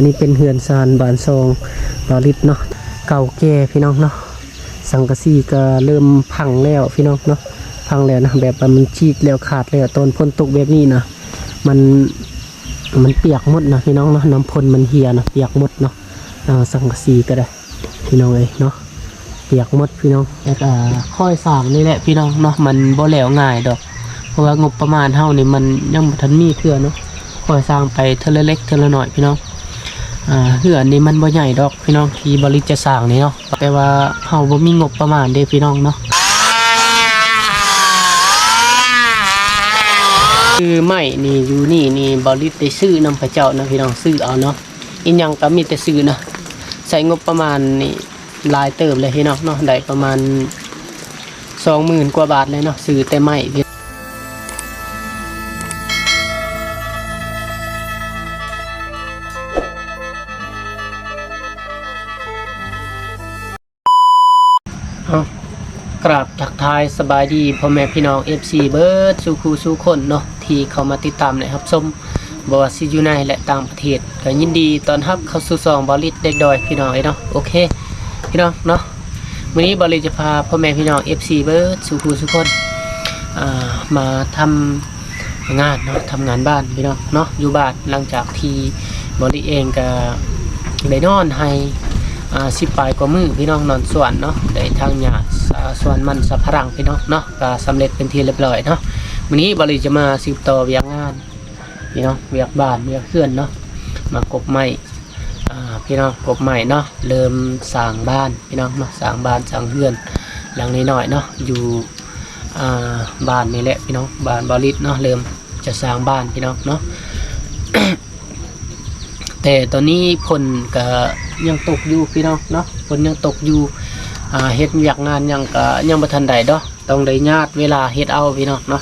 ອັນນີ້ເປັນເຮືອນຊານບ້ານຊ່ອງບ່າວລິດເນາະ ເກົ່າແກ່ພີ່ນ້ອງເນາະ. ສັງກະສີກໍເລີ່ມພັງແລ້ວພີ່ນ້ອງເນາະ ພັງແລ້ວນະ ແບບວ່າມັນຈີກແລ້ວຂາດແລ້ວ ຕອນຝົນຕົກແບບນີ້ນະ ມັນ ມັນປຽກໝົດນະພີ່ນ້ອງເນາະ ນ້ຳຝົນມັນເຫ່ຍນະ ປຽກໝົດເນາະ. ເອົາ ສັງກະສີກໍໄດ້ ພີ່ນ້ອງເອີຍເນາະ ປຽກໝົດພີ່ນ້ອງ. ແລ້ວກໍຄ່ອຍສ້າງນີ້ແຫຼະພີ່ນ້ອງເນາະ ມັນບໍ່ແລ້ວງ່າຍດອກ ເພາະວ່າງົບປະມານເຮົານີ້ມັນຍັງບໍ່ທັນມີເທື່ອເນາະ ຄ່ອຍສ້າງໄປເທື່ອລະເລັກເທື່ອລະໜ້ອຍພີ່ນ້ອງ. ອ່າ ເຮືອນນີ້ມັນບໍ່ໃຫຍ່ດອກພີ່ນ້ອງ ທີ່ບ່າວລິດຈະສ້າງນີ້ເນາະ ແຕ່ວ່າເຮົາບໍ່ມີງົບປະມານເດ້ພີ່ນ້ອງເນາະ. ຄືໄມ້ນີ້ຢູ່ນີ້ນີ້ ບ່າວລິດໄດ້ຊື້ນຳເຂົາເຈົ້ານະພີ່ນ້ອງ ຊື້ເອົາເນາະ ອີ່ຫຍັງກໍມີແຕ່ຊື້ນະ ໃຊ້ງົບປະມານນີ້ ຫຼາຍເຕີບເລີຍພີ່ນ້ອງເນາະ ໄດ້ປະມານສອງໝື່ນກວ່າບາດເລີຍເນາະ ຊື້ແຕ່ໄມ້. ເອົາ ກາບທັກທາຍສະບາຍດີພໍ່ແມ່ພີ່ນ້ອງ ເອັຟຊີ ເບິດສູ່ຄູ່ສູ່ຄົນເນາະ ທີ່ເຂົ້າມາຕິດຕາມ ແລະ ຮັບຊົມ ບໍ່ວ່າຊິຢູ່ໃນ ແລະ ຕ່າງປະເທດ ກໍຍິນດີຕ້ອນຮັບເຂົ້າສູ່ຊ່ອງບ່າວລິດເດັກດອຍ ພີ່ນ້ອງເອີຍເນາະ. ໂອເຄ ພີ່ນ້ອງເນາະ ມື້ນີ້ບ່າວລິດຈະພາພໍ່ແມ່ພີ່ນ້ອງ ເອັຟຊີ ເບິດສູ່ຄູ່ສູ່ຄົນ ອ່າ ມາທຳງານເນາະ ທຳງານບ້ານພີ່ນ້ອງເນາະ ຢູ່ບ້ານ. ຫຼັງຈາກທີ່ບ່າວລິດເອງກໍໄດ້ນອນໄຮ່ ອ່າ ສິບປາຍກວ່າມື້ພີ່ນ້ອງ ນອນສວນເນາະ ໄດ້ຖາງຫຍ້າ ສ- ສວນມັນສຳປະຫຼັງພີ່ນ້ອງເນາະ ກໍສຳເລັດເປັນທີ່ລຽບຮ້ອຍເນາະ. ມື້ນີ້ບ່າວລິດຈະມາສືບຕໍ່ວຽກງານ ພີ່ນ້ອງ ວຽກບ້ານວຽກເຮືອນເນາະ ມາກົບໄມ້ ອ່າ ພີ່ນ້ອງ ກົບໄມ້ເນາະ ເລີ່ມສ້າງບ້ານພີ່ນ້ອງເນາະ ສ້າງບ້ານສ້າງເຮືອນຫຼັງນ້ອຍໆເນາະ ຢູ່ ອ່າ ບ້ານນີ້ແຫຼະພີ່ນ້ອງ ບ້ານບ່າວລິດເນາະ ເລີ່ມຈະສ້າງບ້ານພີ່ນ້ອງເນາະ. ແຕ່ຕອນນີ້ຝົນກະຍັງຕົກຢູ່ພີ່ນ້ອງເນາະ ຝົນຍັງຕົກຢູ່ ອ່າ ເຮັດວຽກງານຫຍັງກະຍັງບໍ່ທັນໄດ້ດອກ ຕ້ອງໄດ້ຍາດເວລາເຮັດເອົາພີ່ນ້ອງເນາະ.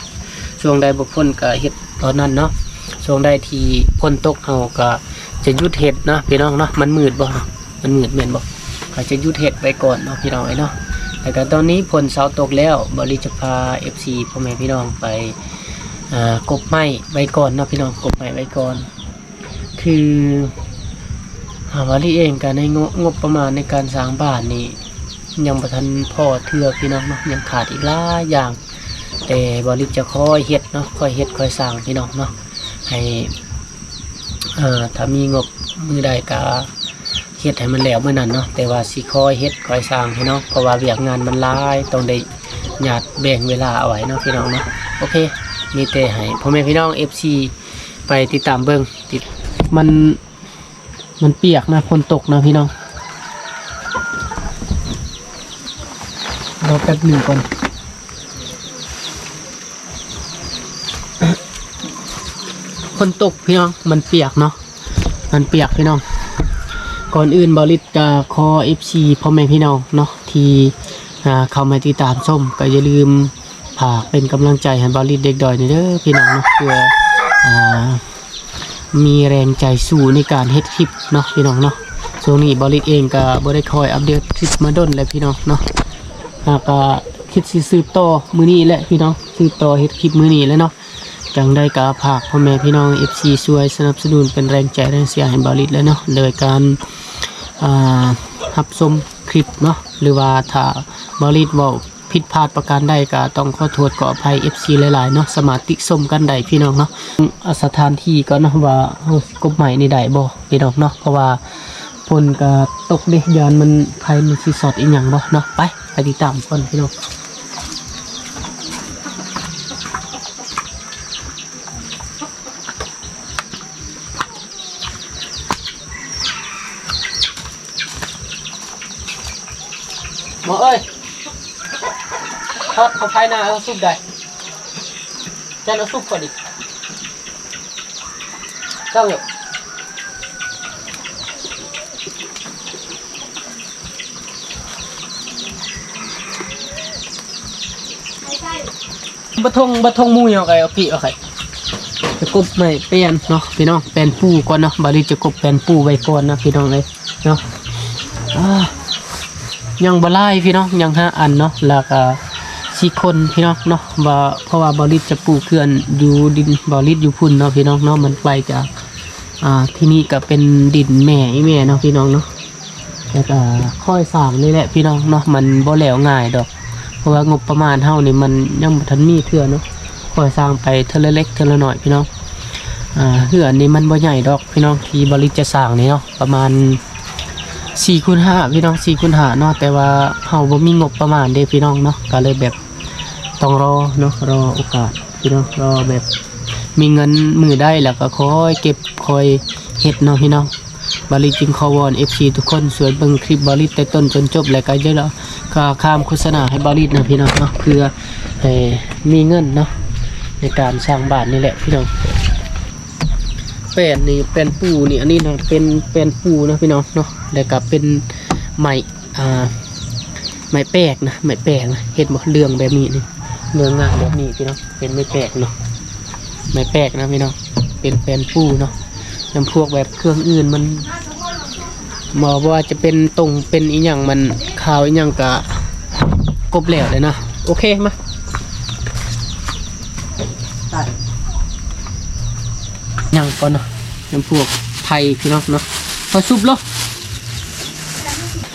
ຊ່ວງໃດບໍ່ຝົນກໍເຮັດຕອນນັ້ນເນາະ ຊ່ວງໃດທີ່ຝົນຕົກເຮົາກໍຈະຢຸດເຮັດນະພີ່ນ້ອງເນາະ. ມັນມືດບໍ່ ມັນມືດແມ່ນບໍ່ ກໍຈະຢຸດເຮັດໄວ້ກ່ອນເນາະພີ່ນ້ອງເອີຍເນາະ. ແລ້ວກໍຕອນນີ້ຝົນເຊົາຕົກແລ້ວ ບ່າວລິດຈະພາ ເອັຟຊີ ພໍ່ແມ່ພີ່ນ້ອງໄປ ອ່າ ກົບໄມ້ໄວ້ກ່ອນເນາະພີ່ນ້ອງ ກົບໄມ້ໄວ້ກ່ອນ. ຄືຫາວ່າລີເອງກໍໃນງົ- ງົບປະມານໃນການສ້າງບ້ານນີ້ຍັງບໍ່ທັນພໍເທື່ອພີ່ນ້ອງເນາະ ຍັງຂາດອີກຫຼາຍຢ່າງ ແຕ່ບ່າວລິດຈະຄ່ອຍເຮັດເນາະ ຄ່ອຍເຮັດຄ່ອຍສ້າງພີ່ນ້ອງເນາະ ໃຫ້ ເອີ ຖ້າມີງົບມື້ໃດກໍເຮັດໃຫ້ມັນແລ້ວມື້ນັ້ນເນາະ ແຕ່ວ່າຊິຄ່ອຍເຮັດຄ່ອຍສ້າງພີ່ນ້ອງ ເພາະວ່າວຽກງານມັນຫຼາຍ ຕ້ອງໄດ້ຍາດແບ່ງເວລາເອົາໄວ້ເນາະພີ່ນ້ອງເນາະ. ໂອເຄ ມີແຕ່ໃຫ້ພໍ່ແມ່ພີ່ນ້ອງ ເອັຟຊີ ໄປຕິດຕາມເບິ່ງ ຕິດ ມັນ ມັນປຽກນະ ຝົນຕົກນະພີ່ນ້ອງ ລໍແປັບໜຶ່ງກ່ອນ ຝົນຕົກພີ່ນ້ອງ ມັນປຽກເນາະ ມັນປຽກພີ່ນ້ອງ. ກ່ອນອື່ນບ່າວລິດກໍຂໍ ເອັຟຊີ ພໍ່ແມ່ພີ່ນ້ອງເນາະ ທີ່ ອ່າ ເຂົ້າມາຕິດຕາມຊົມ ກໍຢ່າລືມ ຝາກເປັນກຳລັງໃຈໃຫ້ບ່າວລິດເດັກດອຍແດ່ເດີພີ່ນ້ອງເນາະ ເພື່ອ ອ່າ ມີແຮງໃຈສູ້ໃນການເຮັດຄລິບເນາະພີ່ນ້ອງເນາະ. ຊ່ວງນີ້ບ່າວລິດເອງກໍບໍ່ໄດ້ຄ່ອຍອັບເດດຄລິບມາດົນແລ້ວພີ່ນ້ອງເນາະ ຫາກກໍຄິດຊິສືບຕໍ່ມື້ນີ້ແຫຼະພີ່ນ້ອງ ສືບຕໍ່ເຮັດຄລິບມື້ນີ້ແຫຼະເນາະ. ຈັ່ງໃດກໍຝາກພໍ່ແມ່ພີ່ນ້ອງ ເອັຟຊີ ຊ່ວຍສະໜັບສະໜູນເປັນແຮງໃຈແຮງເຊຍໃຫ້ບ່າວລິດແຫຼະເນາະ ໂດຍການ ອ່າ ຮັບຊົມຄລິບເນາະ ຫຼືວ່າຖ້າບ່າວລິດເວົ້າ ຜິດພາດປະການໃດກໍຕ້ອງຂໍໂທດຂໍອະໄພ ເອັຟຊີ ຫຼາຍໆເນາະ ສາມາດຕິຊົມກັນໄດ້ພີ່ນ້ອງເນາະ. ສະຖານທີ່ກ່ອນເນາະ ວ່າເຮົາຊິກົບໄມ້ນີ້ໄດ້ບໍ່ພີ່ນ້ອງເນາະ ເພາະວ່າຝົນກໍຕົກເດ້ ຢ້ານມັນ ໄຟມັນຊິຊັອດອີ່ຫຍັງບໍ່ເນາະ. ໄປ ໄປຕິດຕາມກ່ອນພີ່ນ້ອງ. ໝໍເອີຍ ທອດເຂົ້າໄຟໜ້າເອົາຊຸບໄດ້ ແຕ່ນເອົາຊຸບກ່ອນດິ ເຈົ້າເອີຍ. ບໍ່ທົງ ບໍ່ທົງໝູ່ຫຍັງໄກ ເອົາປີເອົາໄກ ຈະກົບໄມ້ແປ້ນເນາະພີ່ນ້ອງ ແປ້ນປູກ່ອນເນາະ. ບ່າວລິດຈະກົບແປ້ນປູໄວ້ກ່ອນນະພີ່ນ້ອງເອີຍເນາະ. ອ່າ ຍັງບໍ່ຫຼາຍພີ່ນ້ອງ ຍັງຫ້າອັນເນາະ ແລ້ວກະສີ່ຄົນພີ່ນ້ອງເນາະ ວ່າ ເພາະວ່າບ່າວລິດຈະປູເຂື່ອນຢູ່ດິນບ່າວລິດຢູ່ພຸ້ນເນາະພີ່ນ້ອງເນາະ ມັນໄກຈາກ ອ່າ ທີ່ນີ້ກໍເປັນດິນແມ່ອີ່ແມ່ເນາະພີ່ນ້ອງເນາະ ແລ້ວກໍຄ່ອຍສ້າງນີ້ແຫຼະພີ່ນ້ອງເນາະ ມັນບໍ່ແລ້ວງ່າຍດອກ ເພາະວ່າງົບປະມານເຮົານີ້ມັນຍັງບໍ່ທັນມີເທື່ອເນາະ ຄ່ອຍສ້າງໄປເທື່ອລະເລັກເທື່ອລະໜ້ອຍພີ່ນ້ອງ. ອ່າ ເຮືອນນີ້ມັນບໍ່ໃຫຍ່ດອກພີ່ນ້ອງ ທີ່ບ່າວລິດຈະສ້າງນີ້ເນາະ ປະມານສີ່ຄູນຫ້າພີ່ນ້ອງ ສີ່ຄູນຫ້າເນາະ ແຕ່ວ່າເຮົາບໍ່ມີງົບປະມານເດ້ພີ່ນ້ອງເນາະ ກໍເລີຍແບບ ຕ້ອງລໍເນາະ ລໍໂອກາດພີ່ນ້ອງ ລໍແບບມີເງິນມື້ໃດ ແລ້ວກໍຄ່ອຍເກັບຄ່ອຍເຮັດເນາະພີ່ນ້ອງ. ບ່າວລິດຈຶ່ງຂໍວອນເອັຟຊີທຸກຄົນຊ່ວຍເບິ່ງຄລິບບ່າວລິດແຕ່ຕົ້ນຈົນຈົບ ແລ້ວກໍຢ່າ ກໍຂ້າມໂຄສະນາໃຫ້ບ່າວລິດນະພີ່ນ້ອງເນາະ ເພື່ອໃຫ້ມີເງິນເນາະ ໃນການສ້າງບ້ານນີ້ແຫຼະພີ່ນ້ອງ. ແປ້ນນີ້ ແປ້ນປູນີ້ ອັນນີ້ນະເປັນແປ້ນປູນະພີ່ນ້ອງເນາະ ແລ້ວກໍເປັນໄມ້ ອ່າ ໄມ້ແປກນະ ໄມ້ແປກນະ ເຫັນບໍ່ ເຫຼືອງແບບນີ້ນີ້ ເຫຼືອງງາມແບບນີ້ພີ່ນ້ອງ ເປັນໄມ້ແປກເນາະ ໄມ້ແປກນະພີ່ນ້ອງ ເປັນແປ້ນປູເນາະ ຈຳພວກແບບເຄື່ອງອື່ນມັນ ບໍ່ ບໍ່ວ່າຈະເປັນຕົງເປັນອີ່ຫຍັງ ມັນຄາວອີ່ຫຍັງກະກົບແລ້ວເລີຍນະ. ໂອເຄ ມາ ຍັງກ່ອນເນາະ ຍັງພວກໄຜ່ພີ່ນ້ອງເນາະ ພໍສຸບໂລ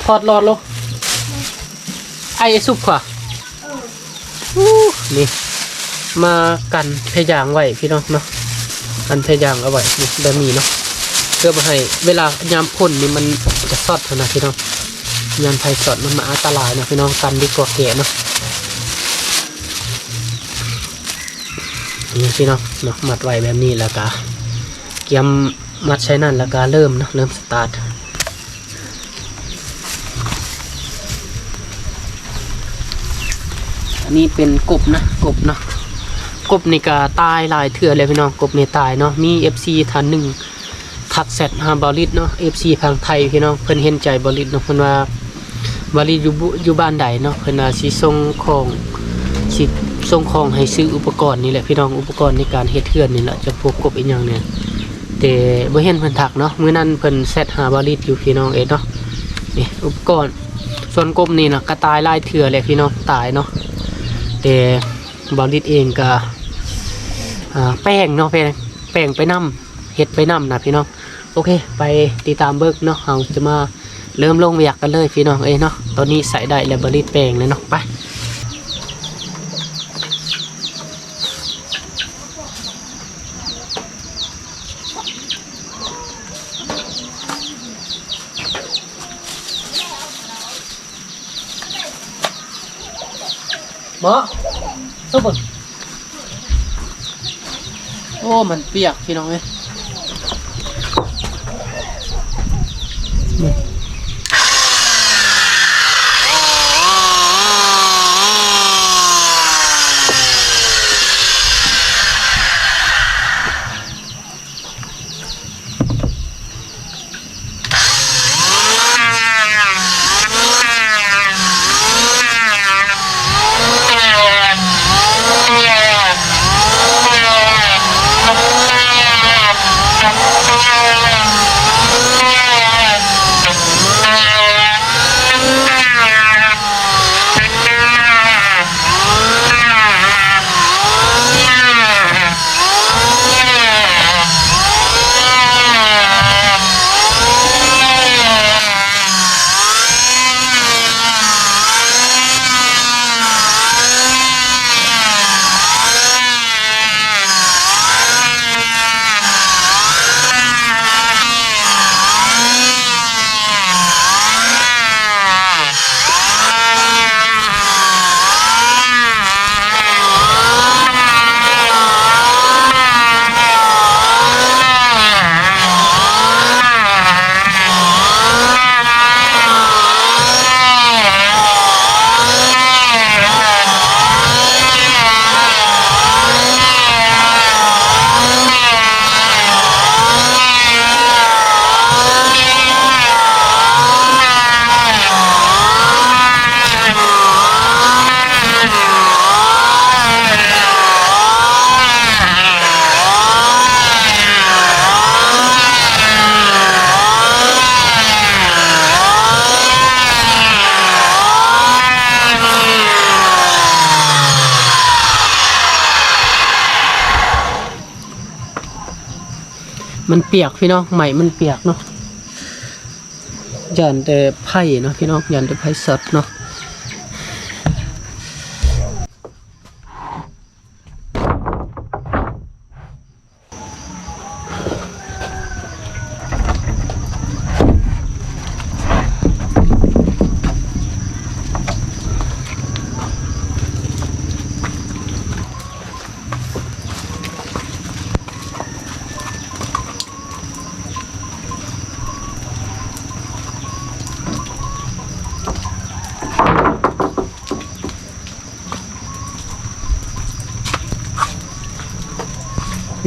ຖອດຫຼອດໂລ ໄອ້ສຸບຂວາ ອູ້ ນີ້ ມາກັນແພຢາງໄວ້ພີ່ນ້ອງເນາະ ກັນແພຢາງເອົາໄວ້ນີ້ ແບບນີ້ເນາະ ເພື່ອບໍ່ໃຫ້ເວລາຍາມຝົນນີ້ມັນຈະຊັອດຫັ້ນນະພີ່ນ້ອງ ຍາມໄຟຊັອດມັນມາອັນຕະລາຍເນາະພີ່ນ້ອງ ກັນດີກວ່າແກະເນາະ. ນີ້ພີ່ນ້ອງເນາະ ມັດໄວ້ແບບນີ້ ແລ້ວກະກຽມມັດໃສ່ນັ້ນ ແລ້ວກະເລີ່ມເນາະ ເລີ່ມສະຕາດ. ອັນນີ້ເປັນກົບນະ ກົບເນາະ ກົບນີ້ກະຕາຍຫຼາຍເທື່ອແລ້ວພີ່ນ້ອງ ກົບນີ້ຕາຍເນາະ. ມີເອັຟຊີທ່ານໜຶ່ງ ທັກແຊັດຫາບ່າວລິດເນາະ ເອັຟຊີທາງໄທພີ່ນ້ອງ ເພິ່ນເຫັນໃຈບ່າວລິດເນາະ ເພິ່ນວ່າບ່າວລິດຢູ່ ຢູ່ບ້ານໃດເນາະ ເພິ່ນວ່າຊິສົ່ງຂອງ ຊິສົ່ງຂອງໃຫ້ຊື້ອຸປະກອນນີ້ແຫຼະພີ່ນ້ອງ ອຸປະກອນໃນການເຮັດເຮືອນນີ້ແຫຼະ ຈຳພວກກົບອີ່ຫຍັງນີ້ ແຕ່ບໍ່ເຫັນເພິ່ນທັກເນາະ. ມື້ນັ້ນເພິ່ນແຊັດຫາບ່າວລິດຢູ່ພີ່ນ້ອງເອີຍເນາະ ນີ້ອຸປະກອນ ສ່ວນກົບນີ້ນະກະຕາຍຫຼາຍເທື່ອແຫຼະພີ່ນ້ອງ ຕາຍເນາະ ແຕ່ບ່າວລິດເອງກະ ອ່າ ແປງເນາະ ແປງ ແປງໄປນຳ ເຮັດໄປນຳນະພີ່ນ້ອງ. ໂອເຄ ໄປຕິດຕາມເບິ່ງເນາະ ເຮົາຈະມາເລີ່ມລົງວຽກກັນເລີຍພີ່ນ້ອງເອີຍເນາະ. ຕອນນີ້ໃຊ້ໄດ້ແລ້ວ ບ່າວລິດແປງແລ້ວເນາະ ໄປ. ເໝາະ ໂອ້ ມັນປຽກພີ່ນ້ອງເອີຍ. ມັນປຽກພີ່ນ້ອງ ໄມ້ມັນປຽກເນາະ. ຢ້ານແຕ່ໄຟເນາະພີ່ນ້ອງ ຢ້ານແຕ່ໄຟຊັອດເນາະ.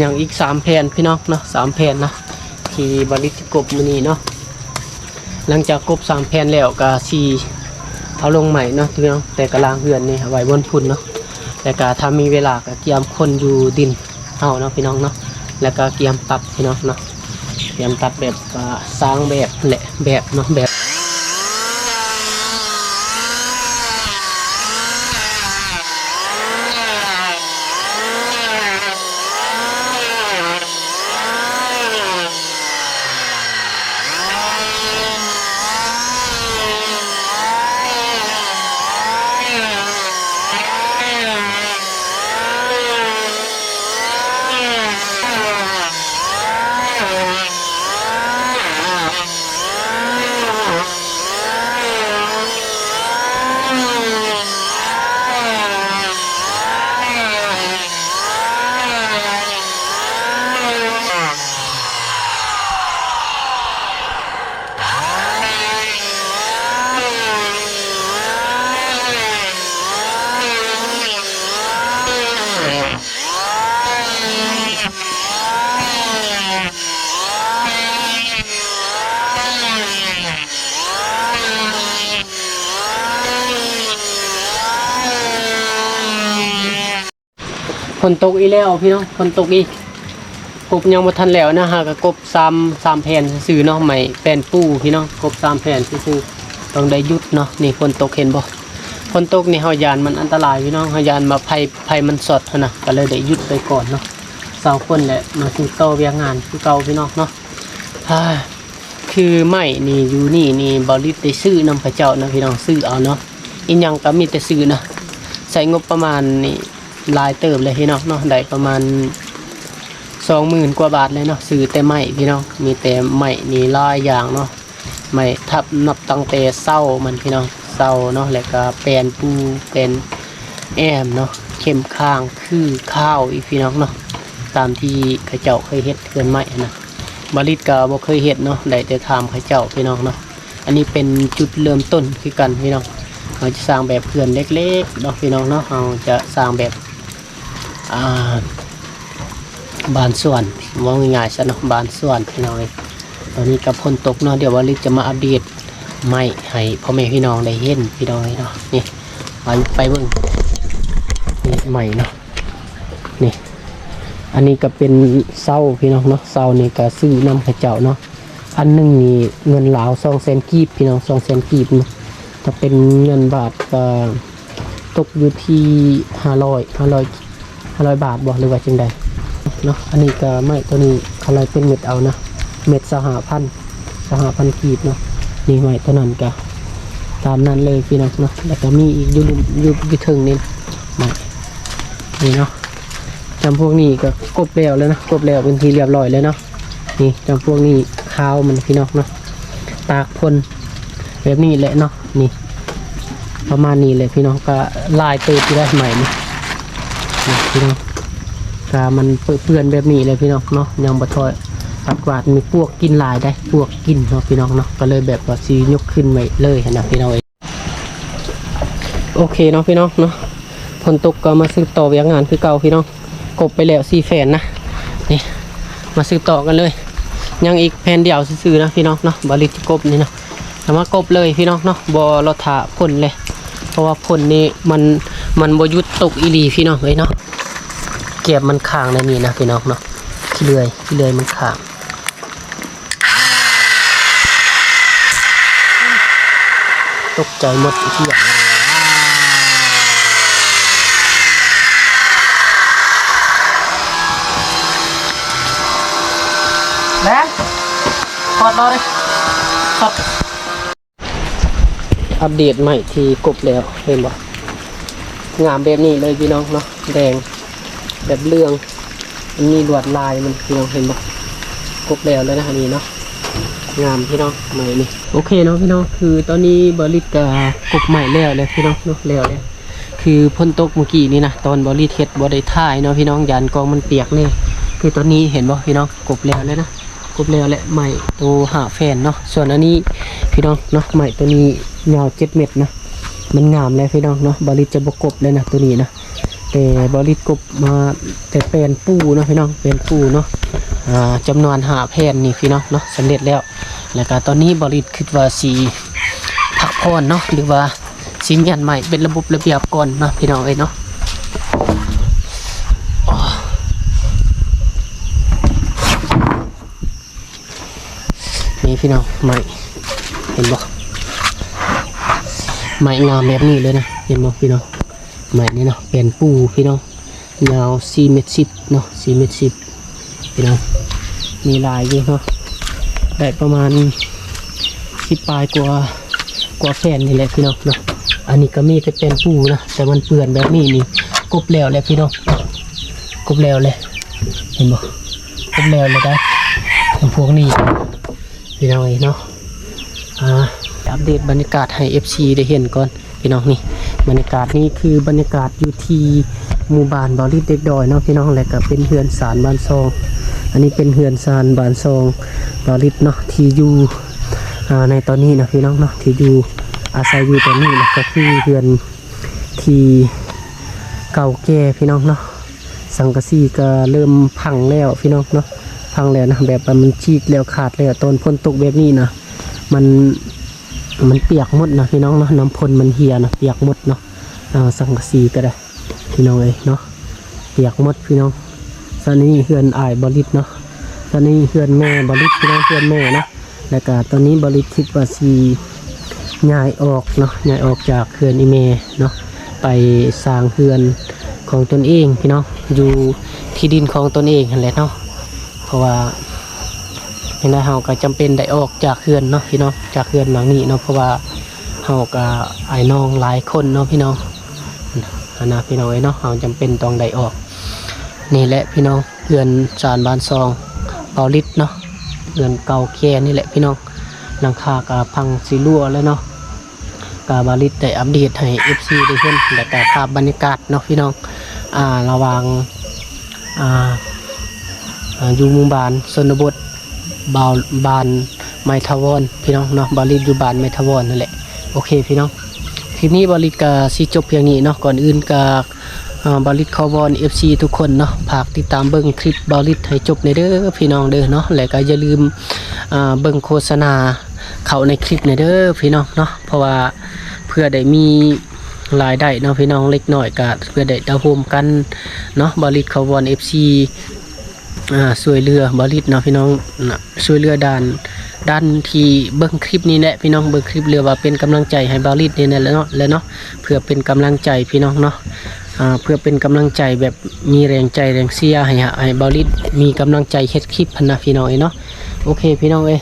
ຍັງອີກສາມແຜ່ນພີ່ນ້ອງເນາະ ສາມແຜ່ນນະ ທີ່ບ່າວລິດຈະກົບມື້ນີ້ເນາະ. ຫຼັງຈາກກົບສາມແຜ່ນແລ້ວກະຊິເອົາລົງໄມ້ເນາະພີ່ນ້ອງ ແຕ່ກະລາງເຮືອນນີ້ເອົາໄວ້ບ່ອນພຸ້ນເນາະ. ແລ້ວກະຖ້າມີເວລາກະກຽມຂົນຢູ່ດິນເຮົາເນາະພີ່ນ້ອງເນາະ ແລ້ວກະກຽມຕັດພີ່ນ້ອງເນາະ. ກຽມຕັດແບບ ອ່າ ສ້າງແບບແຫຼະ ແບບເນາະ ແບບ. ຝົນຕົກອີກແລ້ວພີ່ນ້ອງ ຝົນຕົກອີກ. ກົບຍັງບໍ່ທັນແລ້ວນະ ຫາກະກົບສາມ ສາມແຜ່ນຊື່ໆເນາະ ໄມ້ແປ້ນປູພີ່ນ້ອງ ກົບສາມແຜ່ນຊື່ໆ ຕ້ອງໄດ້ຢຸດເນາະ. ນີ້ຝົນຕົກເຫັນບໍ່ ຝົນຕົກນີ້ເຮົາຢ້ານມັນອັນຕະລາຍພີ່ນ້ອງ ເຮົາຢ້ານວ່າໄຟ ໄຟມັນຊັອດຫັ້ນນະ ກະເລີຍໄດ້ຢຸດໄປກ່ອນເນາະ. ເຊົາຄົນແຫຼະ ມາສືບຕໍ່ວຽກງານຄືເກົ່າພີ່ນ້ອງເນາະ. ຄືໄມ້ນີ້ຢູ່ນີ້ນີ້ ບ່າວລິດໄດ້ຊື້ນຳເຂົາເຈົ້ານະພີ່ນ້ອງ ຊື້ເອົາເນາະ. ອີຫຍັງກະມີແຕ່ຊື້ນະ ໃຊ້ງົບປະມານນີ້ຫຼາຍເຕີບເລີຍພີ່ນ້ອງເນາະ ໄດ້ປະມານສອງໝື່ນກວ່າບາດເລີຍເນາະ ຊື້ແຕ່ໄມ້ພີ່ນ້ອງ. ມີແຕ່ໄມ້ນີ້ຫຼາຍຢ່າງເນາະ ໄມ້ທັບ ນັບຕັ້ງແຕ່ເຊົາມັນພີ່ນ້ອງ ເຊົາເນາະ ແລ້ວກະແປ້ນປູ ແປ້ນແອ້ມເນາະ ເຂັມຂ້າງ ຄືຂ້າວອີກພີ່ນ້ອງເນາະ ຕາມທີ່ເຂົາເຈົ້າເຄີຍເຮັດເຮືອນໄມ້ຫັ້ນນະ. ບ່າວລິດກະບໍ່ເຄີຍເຮັດເນາະ ໄດ້ແຕ່ຖາມເຂົາເຈົ້າພີ່ນ້ອງເນາະ. ອັນນີ້ເປັນຈຸດເລີ່ມຕົ້ນຄືກັນພີ່ນ້ອງ ເຮົາຈະສ້າງແບບເຮືອນເລັກໆເນາະພີ່ນ້ອງເນາະ ເຮົາຈະສ້າງແບບ ອ່າ ບານສວນ ເວົ້າງ່າຍໆຊະເນາະ ບານສວນພີ່ນ້ອງເອີຍ. ຕອນນີ້ກະຝົນຕົກເນາະ ດຽວບ່າວລິດຈະມາອັບເດດໄມ້ໃຫ້ພໍ່ແມ່ພີ່ນ້ອງໄດ້ເຫັນພີ່ນ້ອງເອີຍເນາະ. ນີ້ ເອົາໄປເບິ່ງ ນີ້ໄມ້ເນາະ ນີ້ ອັນນີ້ກະເປັນເຊົາພີ່ນ້ອງເນາະ ເຊົານີ້ກະຊື້ນຳເຂົາເຈົ້າເນາະ. ອັນໜຶ່ງນີ້ເງິນລາວສອງແສນກີບພີ່ນ້ອງ ສອງແສນກີບເນາະ. ຖ້າເປັນເງິນບາດກະຕົກຢູ່ທີ່ຫ້າຮ້ອຍ ຫ້າຮ້ອຍ ຫ້າຮ້ອຍບາດບໍ່ ຫຼືວ່າຈັ່ງໃດເນາະ. ອັນນີ້ກະໄມ້ໂຕນີ້ເຂົາໄລ່ເປັນເມັດເອົານະ ເມັດຊາວຫ້າພັນ ຊາວຫ້າພັນກີບເນາະ. ນີ້ໄມ້ໂຕນັ້ນກະຕາມນັ້ນເລີຍພີ່ນ້ອງເນາະ. ແລ້ວກະມີອີກຢູ່ລຸ່ມ ຢູ່ ຢູ່ເທິງນີ້ນະ ໄມ້ນີ້ເນາະ. ຈຳພວກນີ້ກະກົບແລ້ວແລ້ວນະ ກົບແລ້ວເປັນທີ່ລຽບຮ້ອຍແລ້ວເນາະ. ນີ້ຈຳພວກນີ້ຄາວມັນພີ່ນ້ອງເນາະ ຕາກພົ່ນແບບນີ້ແຫຼະເນາະ. ນີ້ປະມານນີ້ແຫຼະພີ່ນ້ອງ ກະຫຼາຍເຕີບຢູ່ໄດ໋ໄມ້ນີ້ ນີ້ພີ່ນ້ອງ ກະມັນເປື້ອນແບບນີ້ແຫຼະພີ່ນ້ອງເນາະ ຍັງບໍ່ຖອຍ ປັດກວາດ ມີປວກກິນຫຼາຍໄດ໋ ປວກກິນເນາະພີ່ນ້ອງເນາະ. ກະເລີຍແບບວ່າຊິຍົກຂຶ້ນໄວ້ເລີຍຫັ້ນນະພີ່ນ້ອງເອີຍ. ໂອເຄເນາະພີ່ນ້ອງເນາະ ຝົນຕົກກະມາສືບຕໍ່ວຽກງານຄືເກົ່າພີ່ນ້ອງ. ກົບໄປແລ້ວສີ່ແຜ່ນນະ ນີ້ ມາສືບຕໍ່ກັນເລີຍ. ຍັງອີກແຜ່ນດຽວຊື່ໆນະພີ່ນ້ອງເນາະ ບ່າວລິດຈະກົບນີ້ເນາະ ກະມາກົບເລີຍພີ່ນ້ອງເນາະ ບໍ່ລໍຖ້າຝົນເລີຍ ເພາະວ່າຝົນນີ້ມັນ ມັນບໍ່ຢຸດຕົກອີ່ຫຼີພີ່ນ້ອງເອີຍເນາະ. ແກບມັນຄ້າງໃນນີ້ນະພີ່ນ້ອງເນາະ ຂີ້ເລື່ອຍ ຂີ້ເລື່ອຍມັນຄ້າງ. ຕົກໃຈໝົດເອີຍ. ຕໍ່ເລີຍ ຄັດ ອັບເດດໄມ້ທີ່ກົບແລ້ວ ເຫັນບໍ່? ງາມແບບນີ້ເລີຍພີ່ນ້ອງເນາະ ແດງແບບເຫຼືອງ ມັນມີລວດລາຍມັນ ພີ່ນ້ອງເຫັນບໍ່? ກົບແລ້ວແລ້ວນະ ອັນນີ້ເນາະ ງາມພີ່ນ້ອງ ໄມ້ນີ້. ໂອເຄເນາະພີ່ນ້ອງ ຄືຕອນນີ້ບ່າວລິດກະກົບໄມ້ແລ້ວແຫຼະພີ່ນ້ອງເນາະ ແລ້ວແຫຼະ. ຄືຝົນຕົກມື້ກີ້ນີ້ນະ ຕອນບ່າວລິດເຮັດບໍ່ໄດ້ຖ່າຍເນາະພີ່ນ້ອງ ຢ້ານກ້ອງມັນປຽກແດ່. ຄືຕອນນີ້ເຫັນບໍ່ພີ່ນ້ອງ ກົບແລ້ວແລ້ວນະ ກົບແລ້ວແຫຼະ ໄມ້ໂຕຫ້າແຜ່ນເນາະ. ສ່ວນອັນນີ້ພີ່ນ້ອງເນາະ ໄມ້ໂຕນີ້ຍາວເຈັດເມັດນະ ມັນງາມແລ້ວພີ່ນ້ອງເນາະ. ບ່າວລິດຈະບໍ່ກົບແລ້ວນະ ໂຕນີ້ນະ ແຕ່ບ່າວລິດກົບມາແຕ່ແປ້ນປູເນາະພີ່ນ້ອງ ແປ້ນປູເນາະ ອ່າ ຈຳນວນຫ້າແຜ່ນນີ້ພີ່ນ້ອງເນາະ ສຳເລັດແລ້ວ. ແລ້ວກະຕອນນີ້ບ່າວລິດຄິດວ່າຊິພັກຜ່ອນເນາະ ຫຼືວ່າຊິມ້ຽນໄມ້ເປັນລະບົບລະບຽບກ່ອນເນາະ ພີ່ນ້ອງເອີຍເນາະ. ນີ້ພີ່ນ້ອງ ໄມ້ ເຫັນບໍ່? ໄມ້ງາມແບບນີ້ເລີຍນະ ເຫັນບໍ່ພີ່ນ້ອງ? ໄມ້ນີ້ເນາະ ແປ້ນປູພີ່ນ້ອງ ຍາວສີ່ເມັດສິບເນາະ ສີ່ເມັດສິບພີ່ນ້ອງ. ມີຫຼາຍຢູ່ເນາະ ໄດ້ປະມານສິບປາຍກວ່າ ກວ່າແຜ່ນນີ້ແຫຼະພີ່ນ້ອງເນາະ. ອັນນີ້ກໍມີແຕ່ແປ້ນປູນະ ແຕ່ມັນເປື້ອນແບບນີ້ນີ້ ກົບແລ້ວແຫຼະພີ່ນ້ອງ ກົບແລ້ວແຫຼະ ເຫັນບໍ່? ກົບແລ້ວແຫຼະໄດ໋ ພວກນີ້ພີ່ນ້ອງເອີຍເນາະ. ອ່າ ອັບເດດບັນຍາກາດໃຫ້ເອັຟຊີໄດ້ເຫັນກ່ອນ ພີ່ນ້ອງ. ນີ້ບັນຍາກາດນີ້ຄືບັນຍາກາດຢູ່ທີ່ໝູ່ບ້ານບ່າວລິດເດັກດອຍເນາະພີ່ນ້ອງ ແລະກະເປັນເຮືອນຊານບ້ານຊ່ອງ. ອັນນີ້ເປັນເຮືອນຊານບ້ານຊ່ອງບ່າວລິດເນາະ ທີ່ຢູ່ ອ່າ ໃນຕອນນີ້ນະພີ່ນ້ອງເນາະ ທີ່ຢູ່ອາໄສຢູ່ຕອນນີ້ນະ ກໍຄືເຮືອນທີ່ເກົ່າແກ່ພີ່ນ້ອງເນາະ. ສັງກະສີກໍເລີ່ມພັງແລ້ວພີ່ນ້ອງເນາະ ພັງແລ້ວນະ ແບບວ່າມັນຈີກແລ້ວຂາດແລ້ວ. ຕອນຝົນຕົກແບບນີ້ນະ ມັນ ມັນປຽກໝົດນະພີ່ນ້ອງເນາະ ນ້ຳຝົນມັນເຮ່ຍນະ ປຽກໝົດເນາະ. ເອົາ ສັງກະສີກໍໄດ້ພີ່ນ້ອງເອີຍເນາະ ປຽກໝົດພີ່ນ້ອງ. ສ່ວນນີ້ເຮືອນອ້າຍບ່າວລິດເນາະ ສ່ວນນີ້ເຮືອນແມ່ບ່າວລິດພີ່ນ້ອງ ເຮືອນແມ່ນະ. ແລ້ວກະຕອນນີ້ບ່າວລິດຄິດວ່າຊິຍ້າຍອອກເນາະ ຍ້າຍອອກຈາກເຮືອນອີ່ແມ່ເນາະ ໄປສ້າງເຮືອນຂອງຕົນເອງພີ່ນ້ອງ ຢູ່ທີ່ດິນຂອງຕົນເອງຫັ້ນແຫຼະເນາະ. ເພາະວ່າຈັ່ງໃດເຮົາກໍຈຳເປັນໄດ້ອອກຈາກເຮືອນເນາະພີ່ນ້ອງ ຈາກເຮືອນຫຼັງນີ້ເນາະ ເພາະວ່າເຮົາກໍອ້າຍນ້ອງຫຼາຍຄົນເນາະພີ່ນ້ອງ ຫັ້ນນະພີ່ນ້ອງເອີຍເນາະ ເຮົາຈຳເປັນຕ້ອງໄດ້ອອກ. ນີ້ແຫຼະພີ່ນ້ອງ ເຮືອນຊານບ້ານຊ່ອງບ່າວລິດເນາະ ເຮືອນເກົ່າແກ່ນີ້ແຫຼະພີ່ນ້ອງ. ຫຼັງຄາກະພັງຊິຮົ່ວແລ້ວເນາະ ກະບ່າວລິດໄດ້ອັບເດດໃຫ້ເອັຟຊີໄດ້ເຫັນ ແລ້ວກະພາບບັນຍາກາດເນາະພີ່ນ້ອງ ອ່າ ລະຫວ່າງ ອ່າ ອ່າ ຢູ່ໝູ່ບ້ານຊົນນະບົດ ບ່າວ ບ້ານໄມ້ຖາວອນພີ່ນ້ອງເນາະ ບ່າວລິດຢູ່ບ້ານໄມ້ຖາວອນນັ້ນແຫຼະ. ໂອເຄພີ່ນ້ອງ ຄລິບນີ້ບ່າວລິດກະຊິຈົບພຽງນີ້ເນາະ. ກ່ອນອື່ນກະ ອ່າ ບ່າວລິດຂໍວອນເອັຟຊີທຸກຄົນເນາະ ຝາກຕິດຕາມເບິ່ງຄລິບບ່າວລິດໃຫ້ຈົບແດ່ເດີພີ່ນ້ອງເດີເນາະ ແລະກະຢ່າລືມ ອ່າ ເບິ່ງໂຄສະນາເຂົ້າໃນຄລິບແດ່ເດີພີ່ນ້ອງເນາະ ເພາະວ່າເພື່ອໄດ້ມີລາຍໄດ້ເນາະພີ່ນ້ອງ ເລັກນ້ອຍກະເພື່ອໄດ້ເຕົ້າໂຮມກັນເນາະ. ບ່າວລິດຂໍວອນເອັຟຊີ ອ່າ ຊ່ວຍເຫຼືອບ່າວລິດເນາະພີ່ນ້ອງ ນະ ຊ່ວຍເຫຼືອດ້ານ ດ້ານທີ່ເບິ່ງຄລິບນີ້ແຫຼະພີ່ນ້ອງ ເບິ່ງຄລິບ ຫຼືວ່າເປັນກຳລັງໃຈໃຫ້ບ່າວລິດນີ້ແຫຼະເນາະ ແລະເນາະ ເພື່ອເປັນກຳລັງໃຈພີ່ນ້ອງເນາະ ອ່າ ເພື່ອເປັນກຳລັງໃຈ ແບບມີແຮງໃຈແຮງເຊຍ ໃຫ້ ໃຫ້ບ່າວລິດມີກຳລັງໃຈເຮັດຄລິບຫັ້ນນະພີ່ນ້ອງເອີຍເນາະ. ໂອເຄພີ່ນ້ອງເອີຍ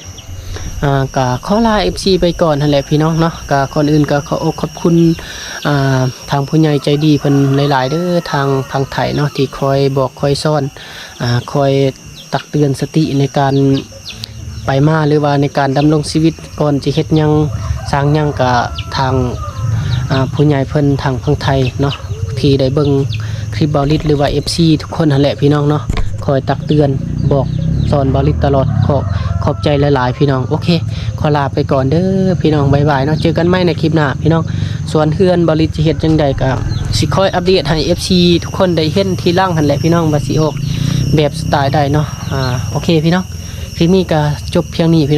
ອ່າ ກະຂໍລາເອັຟຊີໄປກ່ອນຫັ້ນແຫຼະພີ່ນ້ອງເນາະ. ກະກ່ອນອື່ນກະຂໍຂອບຂອບຄຸນ ອ່າ ທາງຜູ້ໃຫຍ່ໃຈດີເພິ່ນຫຼາຍໆເດີ ທາງຝັ່ງໄທເນາະ ທີ່ຄອຍບອກຄອຍສອນ ອ່າ ຄອຍ ຕັກເຕືອນສະຕິໃນການໄປມາ ຫຼືວ່າໃນການດຳລົງຊີວິດ ກ່ອນຈະເຮັດຫຍັງສ້າງຫຍັງ ກະທາງ ອ່າ ຜູ້ໃຫຍ່ເພິ່ນທາງຝັ່ງໄທເນາະ ທີ່ໄດ້ເບິ່ງຄລິບບ່າວລິດ ຫຼືວ່າເອັຟຊີທຸກຄົນຫັ້ນແຫຼະພີ່ນ້ອງເນາະ ຄອຍຕັກເຕືອນບອກສອນບ່າວລິດຕະຫຼອດ. ຂໍຂອບໃຈຫຼາຍໆພີ່ນ້ອງ. ໂອເຄ ຂໍລາໄປກ່ອນເດີພີ່ນ້ອງ ບາຍບາຍເນາະ ເຈີກັນໃໝ່ໃນຄລິບໜ້າພີ່ນ້ອງ. ສ່ວນເຮືອນບ່າວລິດຈະເຮັດຈັ່ງໃດ ກະຊິຄອຍອັບເດດໃຫ້ເອັຟຊີທຸກຄົນໄດ້ເຫັນທີຫຼັງຫັ້ນແຫຼະພີ່ນ້ອງ ວ່າຊິອອກແບບສະໄຕໃດເນາະ. ອ່າ ໂອເຄພີ່ນ້ອງ ຄລິບນີ້ກະຈົບພຽງນີ້ພີ່ນ້ອງ.